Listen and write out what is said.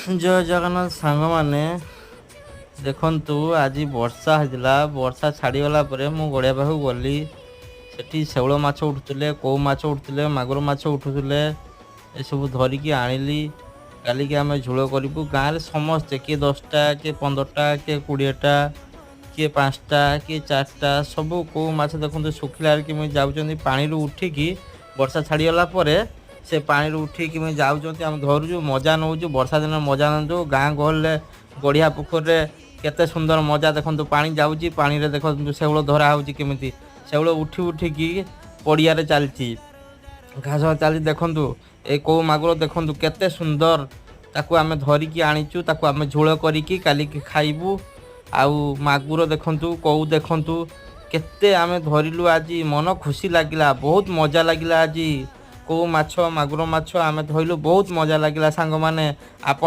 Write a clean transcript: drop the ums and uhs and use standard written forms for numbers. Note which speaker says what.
Speaker 1: ଜୟ ଜଗନ୍ନାଥ ସାଙ୍ଗମାନେ। ଦେଖନ୍ତୁ, ଆଜି ବର୍ଷା ହେଇଥିଲା। ବର୍ଷା ଛାଡ଼ିଗଲା ପରେ ମୁଁ ଗଡ଼ିଆ ପାଖକୁ ଗଲି। ସେଠି ଶେଉଳ ମାଛ ଉଠୁଥିଲେ, କଉ ମାଛ ଉଠୁଥିଲେ, ମାଗୁର ମାଛ ଉଠୁଥିଲେ। ଏସବୁ ଧରିକି ଆଣିଲି। କାଲିକି ଆମେ ଝୋଳ କରିବୁ। ଗାଁରେ ସମସ୍ତେ, କିଏ 10ଟା, କିଏ 15ଟା, କିଏ 20ଟା, କିଏ 5ଟା, କିଏ 4ଟା, ସବୁ କଉ ମାଛ। ଦେଖନ୍ତୁ, ଶୁଖିଲାରେ କେମିତି ଯାଉଛନ୍ତି ପାଣିରୁ ଉଠିକି। ବର୍ଷା ଛାଡ଼ିଗଲା ପରେ ସେ ପାଣିରୁ ଉଠିକି କେମିତି ଯାଉଛନ୍ତି। ଆମେ ଧରୁଛୁ, ମଜା ନେଉଛୁ। ବର୍ଷା ଦିନରେ ମଜା ନେଉଛୁ। ଗାଁ ଗହଳିରେ, ଗଡ଼ିଆ ପୋଖରୀରେ କେତେ ସୁନ୍ଦର ମଜା। ଦେଖନ୍ତୁ, ପାଣି ଯାଉଛି, ପାଣିରେ ଦେଖନ୍ତୁ ଶେଉଳ ଧରା ହେଉଛି କେମିତି। ଶେଉଳ ଉଠି ଉଠିକି ପଡ଼ିଆରେ ଚାଲିଛି, ଘାସ ଚାଲିଛି। ଦେଖନ୍ତୁ, ଏ କଉ ମାଗୁର ଦେଖନ୍ତୁ କେତେ ସୁନ୍ଦର। ତାକୁ ଆମେ ଧରିକି ଆଣିଛୁ। ତାକୁ ଆମେ ଝୋଳ କରିକି କାଲିକି ଖାଇବୁ। ଆଉ ମାଗୁର ଦେଖନ୍ତୁ, କଉ ଦେଖନ୍ତୁ, କେତେ ଆମେ ଧରିଲୁ ଆଜି। ମନ ଖୁସି ଲାଗିଲା, ବହୁତ ମଜା ଲାଗିଲା ଆଜି। କଉ ମାଛ, ମାଗୁର ମାଛ ଆମେ ଧରିଲୁ, ବହୁତ ମଜା ଲାଗିଲା ସାଙ୍ଗମାନେ। ଆପଣ